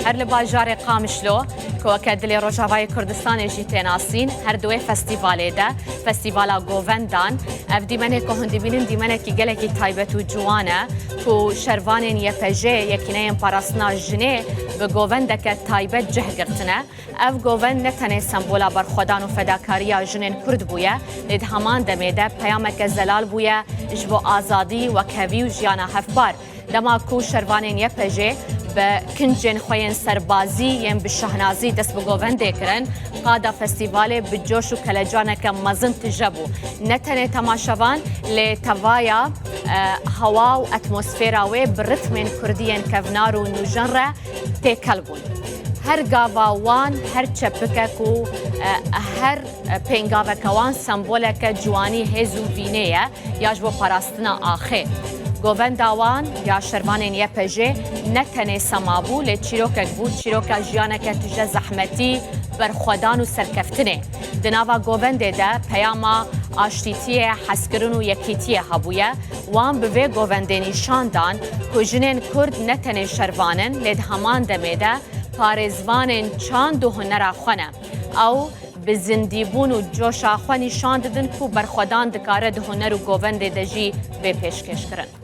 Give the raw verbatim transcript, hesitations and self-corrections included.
Her li bajarê Qamişlo, ku weke dilê Rojavayê Kurdistanê jî tê nasîn, her di wê festîvalê de, Festîvala Govendan, ev dîmenê ku hûn dibînin dîmenekî gelekî taybet û ciwan e, ku şervanên Y P J, Yekîneyên Parastina Jinê, bi govendeke taybet cih girtine. Ev govend ne tenê sembola berxwedan û fedakariya jinên Kurd bûye, lê di heman demê de peyameke zelal bûye ji bo azadî, wekhevî û jiyana hevpar. Dema ku şervanên Y P J bi kincên xwe yên serbazî yên bi şahnazî dest bi govendê kirin, qada festîvalê bi coş û kelecaneke mezin tije bû. Ne tenê temaşevan, lê tevaya, e, hewa û atmosfera wê bi ritmên kurdî yên kevnar û nûjen re têkel bûn. Her gava wan, her çepikek û, e, her pêngaveke wan semboleke ciwanî, hêz û vînê ye ya ji bo parastina axê. Govenda wan ya şervanên Y P J ne tenê sema bû, lê çîrokek bû, çîroka jiyaneke tije zehmetî, berxwedan û serkeftinê. Di nava govendê de peyama aştîtiyê, hezkirin û yekîtiyê hebûye. Wan bi vê govendê nîşan dan ku jinên Kurd ne tenê şervan in, lê di heman demê de parêzvanên çand û hunera xwe ne. Ew bi zindîbûn û coşa xwe nîşan didin ku berxwedan dikare di huner û govendê de jî bê pêşkêşkirin.